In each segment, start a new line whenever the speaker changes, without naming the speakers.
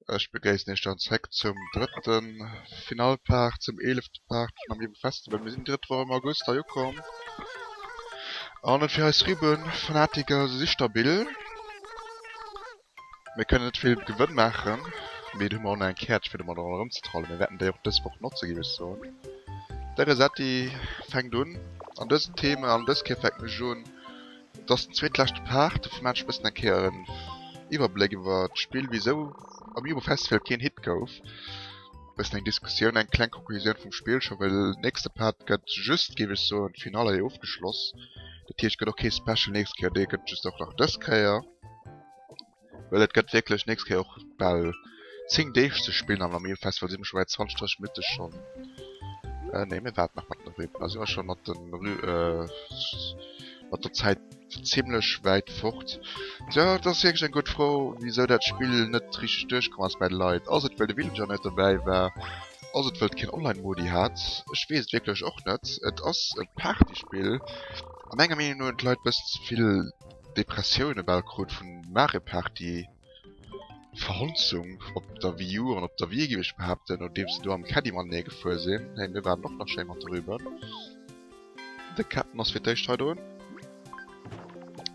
Ech begréissen iech dann zréck zum drëtte Finalpart, zum eelefte Part vun Amiibo Festival. Mir sinn déi drëtt Woch am August hei ukomm an et fir eis Rüben-Fanatiker, se si stabil. Mir kënnen net vill Gewënn maachen, mee do hu mer och nach eng Käertche fir domadder erëmzetrallen. Mir wäerten déi och dës Woch notze géif ech soen. De Resetti fänkt un an dësem Thema an dës Kéier fänken ech un. Et ass den zweetleschte Part, dofir maan ech e bëssen eng Kéier en Iwwerbléck iwwer d'Spill, wisou Amiibo Festival keen Hit gouf. Bëssen eng Diskussioun, eng kleng Konklusioun vum Spill scho, well nächste Part gëtt just, géif ech soen, d'Finale hei ofgeschloss. Dat heescht, et gëtt och kee Special nächst Kéier, dee gëtt just och nach dës Kéier. Well et gëtt wierklech nächst Kéier och bal 10 Deeg ze spillen am Amiibo Festival, si mer scho bei 20, 30 Minutte schonn. Äh, nee, mir waarden nach mat den Rüben. Da si mer scho mat den Rü äh, mat der Zäit zimmlech wäit fort. Tja, et ass wierklech eng gutt Fro, wisou dat Spill net richteg duerchkomm ass bei de Leit. Ass et well de Villager net dobäi war? Ass et well et keen Online-Modi hat? Ech weess et wierklech och net. Et ass e Partyspill a menger Meenung no hunn d'Leit bëssen ze vill Depressioune bal krut vun Mario Party Verhonzung op der Wii U an op der Wii géif ech behaapten, nodeems se do am Caddy matenee gefuer sinn. Hey, mir waren och nach schéi mat dorüber. De Captain ass fir d'éischt hei drun.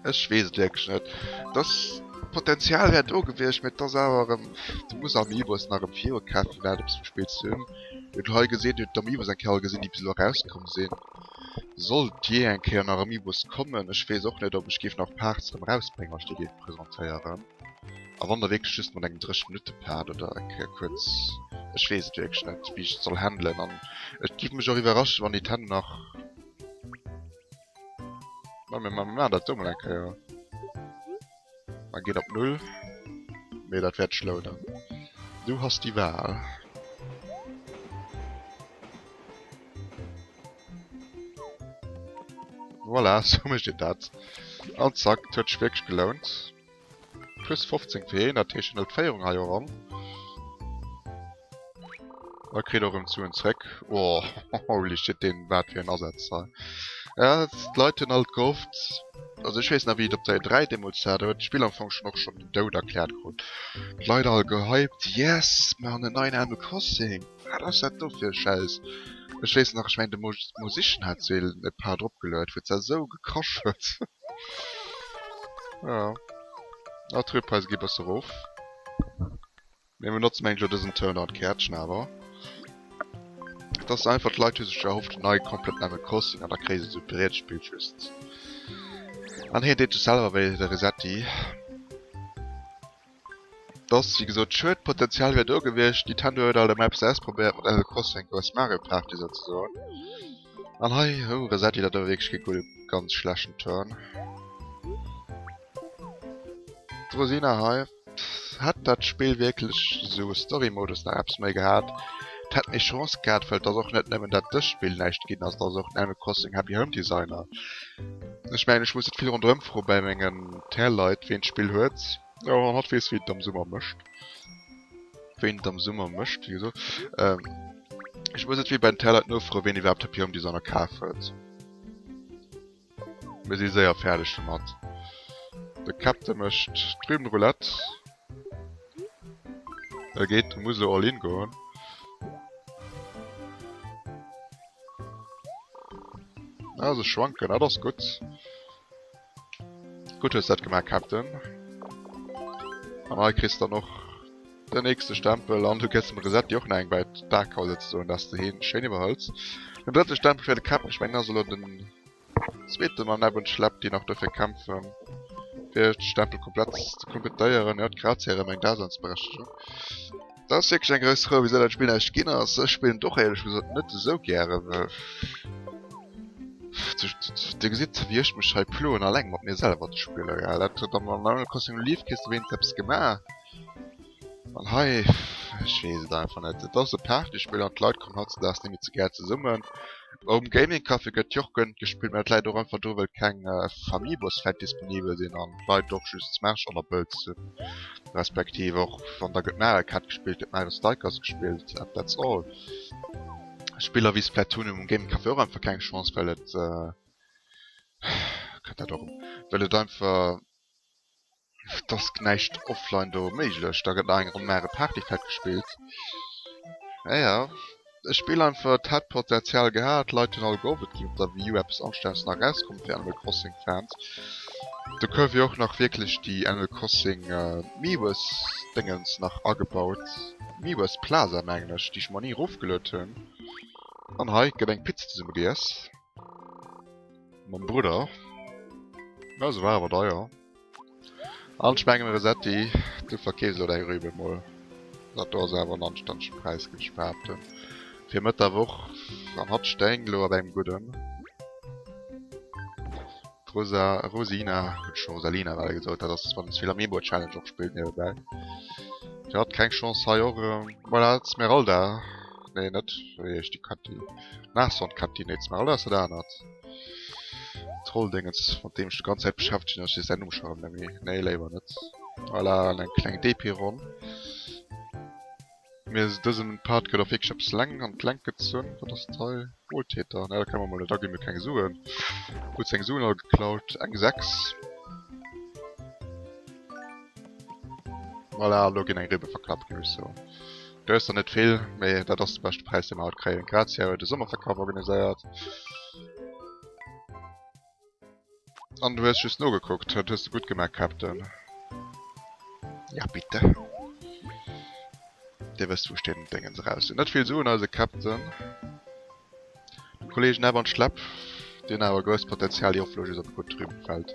Ech weess et wierklech net. Dass Potenzial wär do gewiescht, mee et ass awer erëm, du muss Amiibos nach erëm viru kafen, fir dat eppes vum Spill ze hunn. Dir hutt hei gesinn, dir hutt d'Amiibos eng Kéier all gesinn, déi bis elo erauskomm sinn. Sollt jee eng Kéier nach Amiibos kommen, ech weess och net ob ech géif nach Parts erëm erausbréngen wann ech déi géif presentéieren. A wann da wierklech just mat engem 30 Minutte Part oder eng Kéier kuerz, ech weess et wierklech net wéi ech et soll handelen an et géif mech och iwwerraschen wann Nintendo nach, ma mir maachen dat do mol eng Kéier. Mer ginn op Null. Mee dat wäert sech lounen. Du hast die Wahl. Voilà, sou mécht een dat. An zack, et huet sech wierklech gelount. Plus 15 fir heen, dat heescht en hëlt d'Féierung hei och an. Da kritt och erëm d'Suen zréck. Oh, holy shit, deen wat fir en Asaz hei. Ja, d'Leit hunn alt gehofft, also ech weess nach wéi et op der E3 deemools war, do huet d'Spill am Fong schonn och schonn den Doud erkläert krut. D'Leit all gehypt, yes, mir han en neien Animal Crossing, wat ass dat do fir e Schäiss. Ech weess nach, ech mengen de Musician hat sou e paar drop geluet, wou et se esou gekrasch huet. Ja, ah, d'Rührpreise gi bësse rof. Mir benotzen mengen ech elo dësen Turn an d'Käertchen awer. Et ass einfach, d'Leit hu sech erhofft en nei komplett Animal Crossing an da kréie se esou e Breetspill just. An hien deet sech selwer wéi de Resetti. Et ass wéi gesot schued, d'Potenzial wier do gewiescht. Nintendo huet alt emol eppes ausprobéiert mat Animal Crossing, grouss Mario Party souzesoen. An hei, oh Resetti, dat war wierklech kee gudde, ganz schlechten Turn. D'Rosina hei. Hätt dat Spill wierklech esou e Story-Modus nach eppes méi gehat, et hätt méi Chance gehat, well et ass och net nëmmen dat dëst Spill näischt ginn ass, et ass och den Animal Crossing Happy Home Designer. Ech mengen ech muss net vill ronderëm froe bei mengen Terleit ween d'Spill huet, jo an hatt weess wéi et am Summer mécht, wéin et am Summer mécht wéi gesot. Ech muss net vill bei den Terleit nofroe ween iwwerhaapt Happy Home Designer kaf huet. Mir si séier fäerdeg domat. De Captain mécht drüben Roulette. E geet, e muss elo all in goen. Ah, se schwanken, dat ass gutt. Gutt hues dat gemaach, Captain. An hei kriss dann och den nächste Stempel an du gëss dem Resetti och nach eng bei d'Dakhaul souzesoen, dass de hien schéin iwwerhëls. Den drëtte Stempel fir de Captain, ech mengen ass elo den zweete mam Neb und Schlepp, déi nach dofir kämpfen fir d'Stempel komplett ze kompletéieren. Jo, d'Grazia huet erëm eng Daseinsberechtegung. Dat ass wierklech eng grouss Fro, wisou dat Spill näischt ginn ass. Ech spillen et och éierlech gesot net esou gäre, well Dir gesitt wéi ech mech hei ploen alleng mat mir selwer ze spillen. Gell, dat huet am Animal Crossing Leaf kriss de wéinst eppes gemaach. An hei, ech weess et einfach net. Et ass e Partyspill an d'Leit kommen hautzedags net méi ze gär zesummen. Um Gaming Café gëtt jo och gënnt gespillt, mä dat läit och einfach dru well keng Famiibos vläit disponibel sinn an d'Leit och just Smash ënnerbëllt sinn. Respektiv och wann da gëtt Mario Kart gespillt, gëtt Mario Strikers gespillt and that's all. Spiller wéi Splatoon hunn um Gaming Café och einfach keng Chance well et, kënnt dat och erëm, well et einfach. Et ass näischt offline do méiglech. Da gëtt nach eng Ronn Mario Party fett gespillt. Naja, e Spill einfach, et hätt Potenzial gehat, d'Leit hunn all gehofft, et géif op der Wii U eppes Anstänneges nach erauskommen fir Animal Crossing Fans. Do gouf jo och nach wierklech déi Animal Crossing Miiverse Déngens nach agebaut, Miiverse Plaza mengen ech, déi ech mer ni erofgeluet hunn. An hei gëtt eng Pizza zesumme giess mam Brudder. Ja, se war awer deier. An ech menge Resetti, du verkeefs elo däi Rübe mol. Dat do ass awer en anstännege Präis, géif ech behaapten. Fir Mëtt der Woch an hatt stéing elo op engem gudden. D'Rosa, Rosina, hunn ech scho Rosalina bal gesot, dat ass wann en ze vill Amiibo Challenge och spillt niewebäi. Fir hatt keng Chance hei och erëm. Voilà, d'Smeralda, nee net, wéi heescht déi Katy? Nashorn-Katy, nee d'Smeralda ass dat anert. Trolldéngens mat deem ech de ganz Zäit beschäftegt sinn, ech weess säin Numm scho rëm net méi. Nee, léiwer net. Voilà, an eng kleng DP-Ronn. Mir dësen Part gëtt och wierklech eppes laang an d'Längt gezunn. Wat ass dat hei? Wohltäter. Nee, da kënne mer mol net aginn, mir hu keng Suen. Huet seng Suen all geklaut. Eng 6. Voilà, elo ginn eng Ribbe verklappt, géif ech soen. Do ass der net vill, mee dat ass de beschte Präis, dee mer haut kréien. Grazia huet e Sommerverkaf organiséiert. An du hues just nogekuckt. Dat hues de gutt gemaach, Captain. Ja, bitte. Dir wësst, wou ech deen Déngens eraus hunn. Net vill Suen, eise Captain. Dem Kolleegen Evan Schlepp, deen awer grousst Potenzial déi Oploge just op e gutt drüben fällt.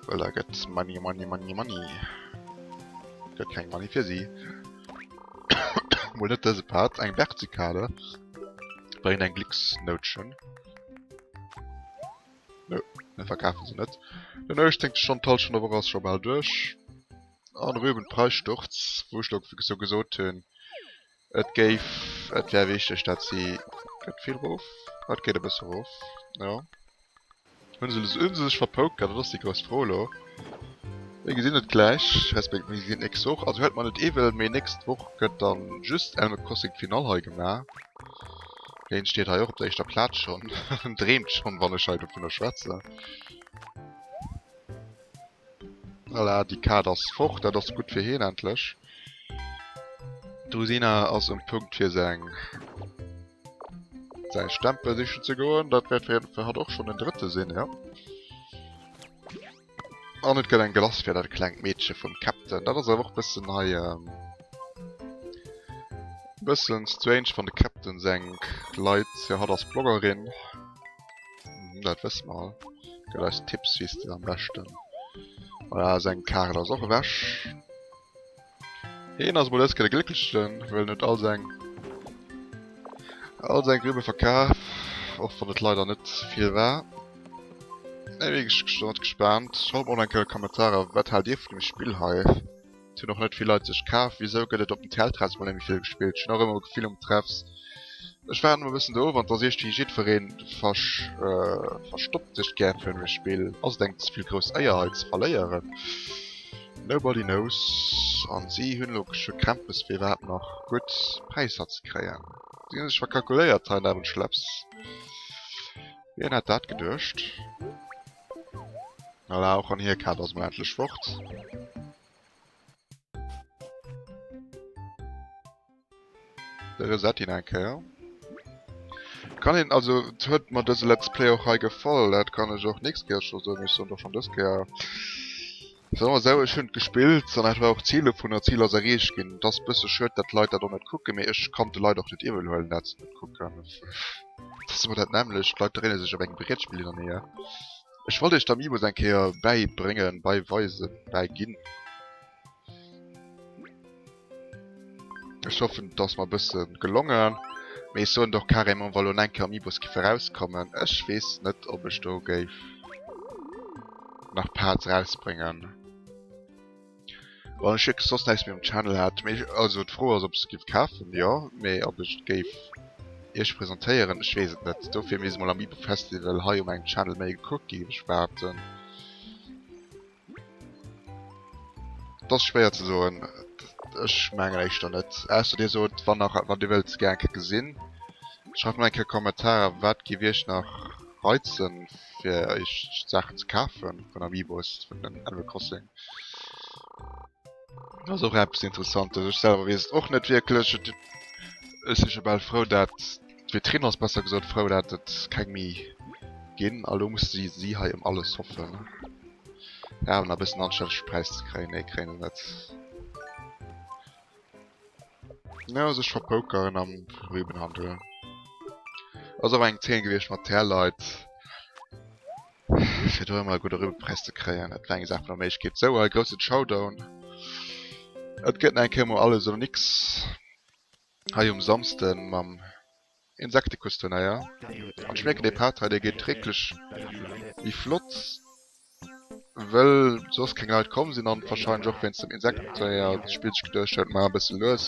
Well da gëtt Money, Money, Money, Money. Gëtt keng Money fir si. Mol net dëse Part. Eng Bergzikade bréngt eng Glécksnoutchen. Nö, mir verkafe se net. Den 18. Stonn, d'Hallschent der Woch ass scho bal duerch. An Rüben Preissturz, wou ech lo sou gesot hunn, et géif, et wär wichteg, dat si, gëtt vill erof? Et geet e bësse erof, jo. Hunn se, hunn se sech verpokert? Dat ass déi grouss Fro elo. Mir gesinn et gläich, respektiv mir gesinn et nächst Woch. Also huelt mer net iwwel, mee nächst Woch gëtt dann just Animal Crossing d'Finall hei gemaach. Hien steet hei och op der éischter Plaz schonn, en dreemt schonn, wann ech hei dovunner schwätzen. Voilà, déi Kaart ass fort, dat ass gutt fir hien endlech. D'Rosina ass um Punkt fir seng säi Stempel sichen ze goen. Dat wäert fir fir hatt och schonn den drëtte sinn, jo. An et gëtt eng Glace fir dat klengt Meedche vum Captain. Dat ass awer och bëssen hei ähm, bëssen strange wann de Captain seng Leit, jo hatt ass Bloggerin. Dat wësse mer all. Gëtt eis Tipps wéi s de am beschten. Voilà, seng Kaart ass och ewech. Hien ass mol dës Kéier de Glécklechten, well en huet all seng all seng Rübe verkaf, och wann et leider net vill war. Mee wéi gesot, gespaant. Schreift mer och eng Kéier Kommentarer, wat haalt dir vun dem Spill hei? Et hunn och net vill Leit sech kaf. Wisou gëtt et op den TL-Treffs mol net méi vill gespillt? Ech hunn och ëmmer Gefill um Treffs, ech waarden ëmmer e bëssen do of an et ass iergendwéi jiddwereen verstoppt sech gär virun dem Spill. Ass et eng ze vill grouss Éier hei ze verléieren? Nobody knows. An si hunn elo scho Krämpes fir iwwerhaapt nach gutt Präisser ze kréien. Si hunn sech verkalkuléiert hei an Schlepps. Wien hätt dat geduecht? Voilà, och an hir Kaart ass mol endlech fort. De Reset hin eng Kéier. Kann een, also et huet mer dëse Let's Play och hei gefall, dat kann ech och nächst Kéier scho soen, ech soen et och schonn dës Kéier. Soe mer esou, ech hunn et gespillt an dat war och d'Zil dovunner, d'Zil ass erreecht ginn. Et ass e bësse schued, dat d'Leit dat och net kucken, mee ech kann de Leit och net iwwel huelen, dat se net kucken. Et ass ëmmer dat nämmlecht, d'Leit dréine sech op engem Brietspill hin an hier. Ech wollt iech d'Amiibos eng Kéier bäibréngen, beiweisen, bäiginn. Ech hoffen et ass mer e bësse gelongen. Mee ech soen et och carrément, wa lo eng Kéier Amiibos géife rauskommen, ech weess net ob ech do géif nach Parts rausbréngen. Wann ech wierklech soss näischt méi um Channel hätt. Mee also d'Fro ass ob ech se géif kafen, jo, mee ob ech et géif iech presentéieren, ech weess et net. Dofir misst emol Amiibo Festival hei um engem Channel méi gekuckt gi géif ech behaapten. Et ass schwéier ze soen, ech mengen éischter net. Ausser dir sot wann nach wann dir wëllt se gär eng Kéier gesinn, schreift mer eng Kéier Kommentarer wat géif iech nach reizen fir iech d'Saachen ze kafen vun Amiibos vun den Animal Crossing. Ass och eppes Interessantes. Ech selwer weess et och net wierklech. Ech si scho bal frou dat, d'Vitrinn ass besser gesot frou dat et keng méi ginn. A lo muss si si hei ëm alles hoffen. Ja, awer nach e bëssen anstännege Präis ze kréien. Nee, kréien se net. Ja, sech verpokeren am Rübenhandel. Ass och eng Zeen gewiescht mat Härleit. Fir do ëmmer e gudde Rübepräis ze kréien, dat war eng Saach vun der Méiglechkeet. Sou, hei groussen Showdown. Et gëtt nach eng Kéier mol alles oder nix. Hei um Samsden mam Insecticus-Turnéier. An ech mierken, dee Part hei, dee geet wierklech méi flott, wëll soss keng Leit komm sinn an wahrscheinlech och wéinst dem Insektenturnéier d'Spill sech geduecht huet, maach e bësse lues.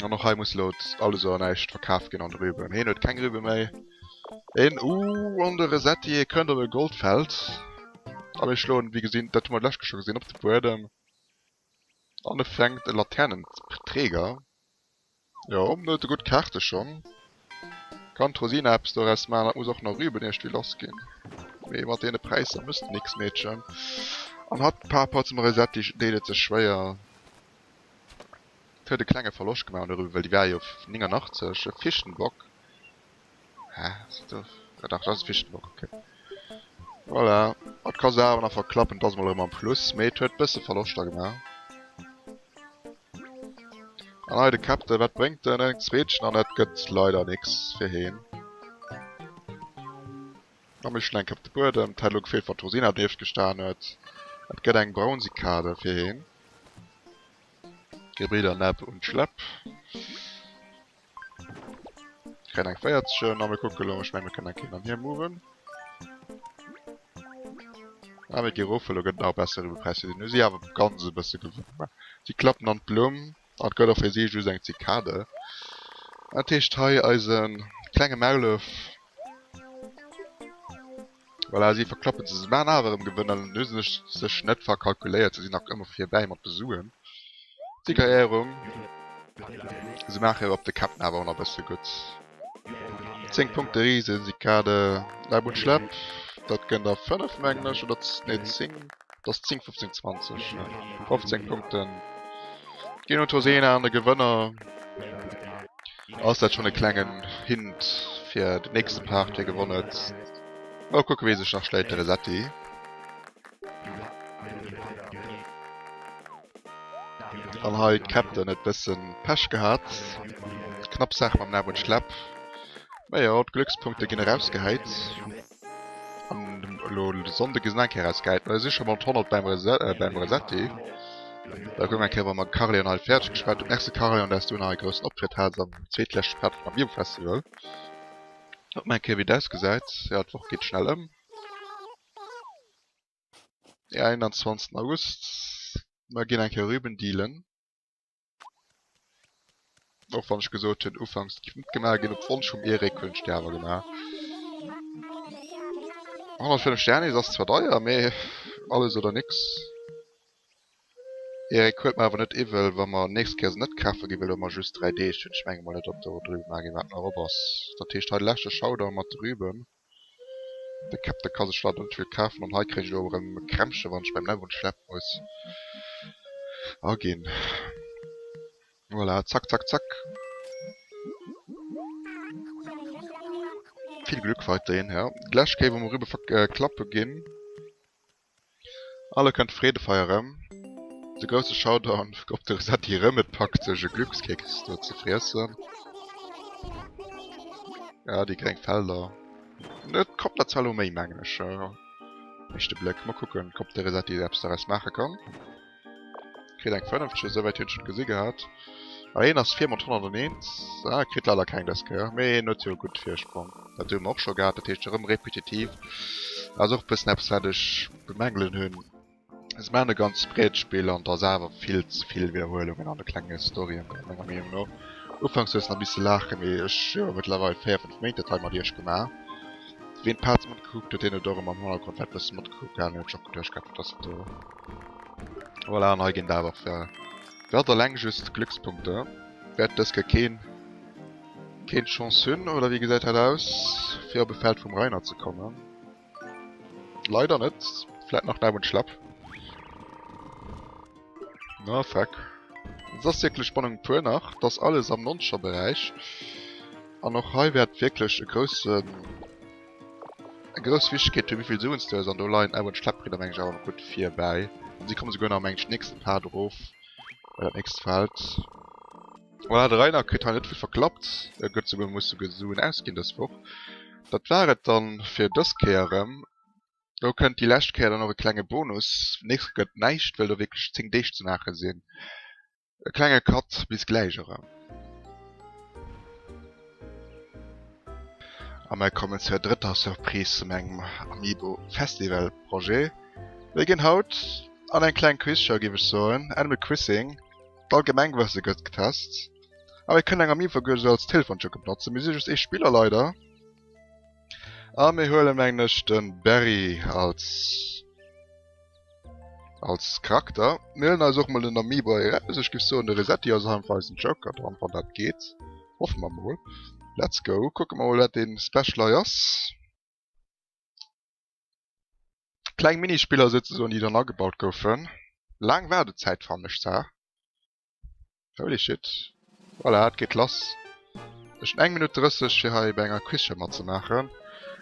An och hei muss elo alles oder näischt verkaf ginn an de Rüben. Heen huet keng Rübe méi. Een, uh, an de Resetti, hie kënnt op e Goldfeld. A mir schloen, wéi gesinn, dat hu mer d'lescht Kéier scho gesinn, op de Buedem. An e fänkt e Laternenträger. Jo, en huet e gutt Kaarte schonn. Kann d'Rosina eppes doraus maachen? Dat muss och nach Rüben iergendwéi lass ginn. Mee mat deene Präisser mëss de nix, Meedchen. An hatt, par rapport zum Resetti, deet et sech schwéier. Et huet e klenge Verloscht gemaach un der Rübe, well déi war jo 89, e Fichtenbock. Hä, ass dat do? Ja dach, dat ass e Fichtenbock, ok. Voilà, et ka se awer nach verklappen, et ass mol erëm am Plus, mee et huet bësse Verloschter gemaach. An hei de Captain, wat bréngt en? En Zweetchen an et gëtt leider nix fir heen. A mir schlenken op de Buedem. Et hätt elo gefeelt, wann d'Rosina donieft gestan huet. Et gëtt eng Braunsikade fir heen. Gebrüder Nepp und Schlepp. Kréien eng 40 a mir kucke lo. Ech menge mir kënnen eng Kéier an hir moven. A mir gi erof, well elo gëtt et nach e bessere Rübepräis fir si. Nu si awer ganz e bësse gewonn. Si klappen an d'Blumm an et gëtt och fir si just eng Zikade. Dat heescht hei eise klenge Maulef. Voilà, si verklappen se, se maachen awer erëm Gewënn an hu se sech net verkalkuléiert, se sinn nach ëmmer virbäi mat de Suen. Siegerehrung, se maache op de Captain awer och nach e bësse gutt. 10 Punkte Risesikade, Leib und Schlepp, dat gënn der 5 mengen ech, oder nee 10, dat ass 10, 15, 20, jo 15 Punkten ginn un d'Rosina an de Gewënner. Ass dat schon e klengen Hint fir den nächste Part, wie gewonnen huet. Mol kucken wéi sech nach schléit de Resetti. An hei d'Captain huet bëssen Pech gehat. Knapp Saach mam Nab und Schlepp. Mee jo, d'Glückspunkte ginn erausgehäit. An elo de Sonnde gi se nach eng Kéier erausgehäit. Mä si scho mat 100 beim beim Resetti. Da kucke mer eng Kéier wa mer Carleon hei fäerdeg geschwat hunn. Merci Carleon, dass du nach e groussen Optritt haats am zweetleschte Part vum Amiibo Festival. Kucke mer eng Kéier wéi et ausgesäit. Jo, d'Woch geet schnell ëm. 21 August. Mer ginn eng Kéier Rüben dealen. Och wann ech gesot hunn ufanks, et géif net gemaach ginn, op Wonsch vum Eric hunn ech déi awer gemaach. 105 Sternis ass zwar deier, mee alles oder nix. Eric, huelt mer awer net iwwel, wa mer nächst Kéier se net kafe ginn, well do hu mer just 3 Deeg hunn. Ech menge mol net, ob do drüben nach eng wat nach erop ass. Dat heescht hei de leschte Showdown mat de Rüben. De Captain ka sech leider net vill kafen an hei kréien ech elo erëm e Krämpchen wann ech beim Level schlepp muss aginn. Voilà, zack zack zack. Vill Glück weiterhin, ja. D'lescht Kéier wou mer eriwwer klappe ginn. Alle kënnt Freedefeier erëm. De grousse Showdown op de Resetti erëm et packt sech e Glückskeks do ze friessen. Ja déi gréng Felder. Et kommt der zwar elo méi mengen ech. Éischte Bléck. Mol kucken ob de Resetti eppes doraus maache kann. Kritt eng Fënnefchen, esouwäit hunn ech net gesi gehat. Ah hien ass vir mat 101. Ah kritt leider keng dës Kéier, mee hien huet jo e gutt Virsprong. Dat hu mer och scho gehat, dat heescht erëm repetitiv. Ass och e bëssen eppes wat ech bemängelen hunn. Se maachen e ganz Breetspill an et ass awer vill ze vill Widderhuelungen an de klenge Storyen dran, menger Meenung no. Ufanks hues de nach misse laachen, mee ech hu jo mëttlerweil 4, 5 Méint dat hei mat iech gemaach. Ween d'Parts matgekuckt huet, deen huet och ëmmer am Hannergrond vläit bësse matgekuckt gehat an huet sech och geduecht gehat, wat ass dat do. Voilà, an hei ginn et awer fir fir hatt eleng just Glückspunkte. Wäert dës Kéier keen keen Chance hunn, oder wéi gesäit dat aus, fir op e Feld vum Rainer ze kommen? Leider net. Vläit nach Naab und Schlepp. Na fuck. Et ass wierklech Spannung pur nach. Et ass alles am 90er Beräich. An och hei wäert wierklech e groussen eng grouss Wichtegkeet hunn, wéivill Suen s du hues. An do leien Erwin Schleppbridder meng ech awer gutt virbäi. An si komme souguer nach meng ech nächste Part erof bei dat nächst Feld. Voilà, de Rainer kritt hei net vill verklappt. E gëtt souguer muss souguer Suen ausginn dës Woch. Dat war et dann fir dës Kéier erëm. Do kënnt déi lescht Kéier dann och e klenge Bonus. Nächst Kéier gëtt näischt, well do wierklech 10 Deeg ze maache sinn. E klenge Cut, bis gläich erëm. A mer kommen zur drëtter Surprise zu mengem Amiibo Festival Projet. Mir ginn haut an eng kleng Quizshow, géif ech soen, Animal Quizing. D'Allgemengwësse gëtt getest. A mir kënnen eng Amiibo-Figur esou als Telefonsjoker benotzen. Mir si just ee Spiller leider. A mir huelen mengen ech den Barry als als Charakter. Mir huelen eis och mol den Amiibo eraus. Ech giff soen de Resetti ass einfach eisen Joker dran, wann dat geet. Hoffe mer mol. Let's go. Kucke mer mol wat deen Special hei ass. Kleng Minispiller souzesoen déi dann agebaut goufen. Laang Waardezäit fannen ech zwar. Holy shit. Voilà, et geet lass. Ech hunn eng Minutt 30 fir hei bei enger Quizshow matzemaachen.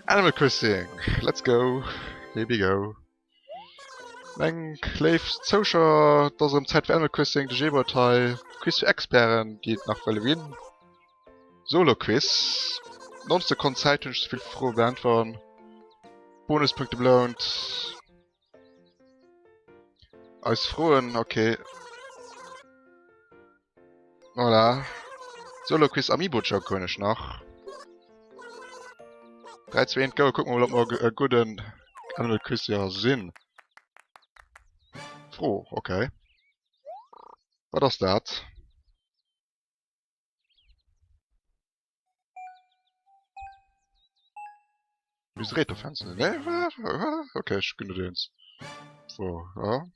Animal Crossing! Let's go! Here we go. Meng léif Zouschauer, et ass erëm Zäit fir Animal Crossing, de Jebot hei. Quiz fir Experten, déi et nach wëlle ginn. Solo-Quiz. 90 Sekonnen Zäit hunn ech, souvill Froe beäntweren. Bonuspunkte belount. Eis Froen, okay. Voilà. Solo Quiz Amiibo Joker hunn ech nach. 3, 2, 1, go. Kucken wir mal, ob wir e gudden Animal Quiz sinn. Fro, okay. Wat ass dat? Wéi dreet do Fenster? Nee, okay, ech ginn net eens. So, ja.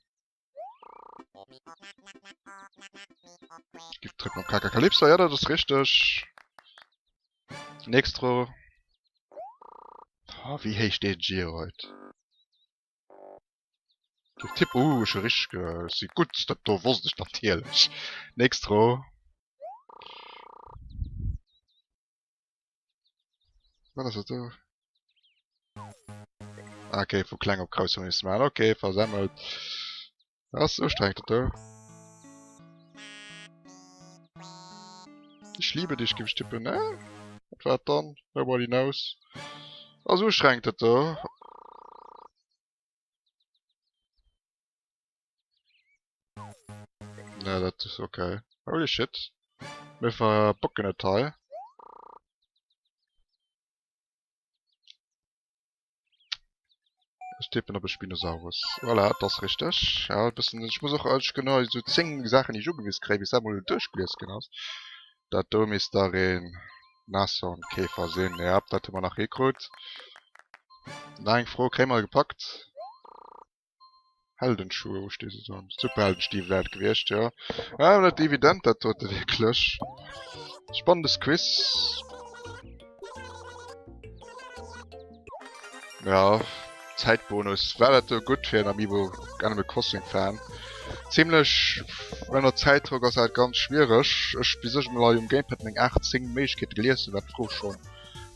Gift trifft noch Kakalypso, ja, dat ass richteg. Nächst Fro. Oh, wéi héich dee Geroid? Tipp, uh, ech hu richteg ge si gutt, dat do wosst ech natierlech. Nächst Fro. Wat ass dat do? Ah, okay, vu kleng op grouss hu mir missen maachen. Okay, versemmelt. Dat ass ustrengend, dat do. Ich liebe dich, géif ech tippen, ne? Wat war et dann? Nobody knows. Ass ustrengend, dat do. Ne, dat ist okay. Holy shit. Mir verbocken et hei. Ech tippen op e Spinosaurus. Voilà, dat ass richteg. Ja, e bëssen, ech muss och ech genau esou 10 Saachen, déi ech ugewiss kréien, bis dat mol duerchgelies ginn ass. Dat do misst dach een Nashornkäfer sinn. Ja, dat hu mer nach hikrut. Nach eng Fro kréie mer gepackt. Heldenschuhe, wou sti se dann? Superheldenstiwel wär et gewiescht, jo. Ah, net evident dat dote wierklech. Spannendes Quiz. Ja, Zäitbonus. War dat do gutt fir en Amiibo Animal Crossing Fan? Zimlech ënner Zäitdrock ass dat ganz schwiereg. Ech bis ech mol hei um Gamepad meng 8, 10 Méiglechkeete gelies hunn, war d'Fro schonn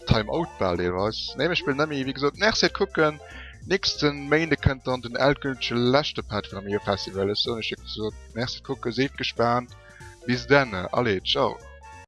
Time Out bal deelweis. Nee, mir spillen net méi. Wéi gesot, Merci fir d'Kucken. Nächsten Méinde kënnt dann den endgültege leschte Part vun Amiibo Festival. Ech soen iech wéi gesot Merci fir d'Kucken, sidd gespaant. Bis denne, allez, ciao.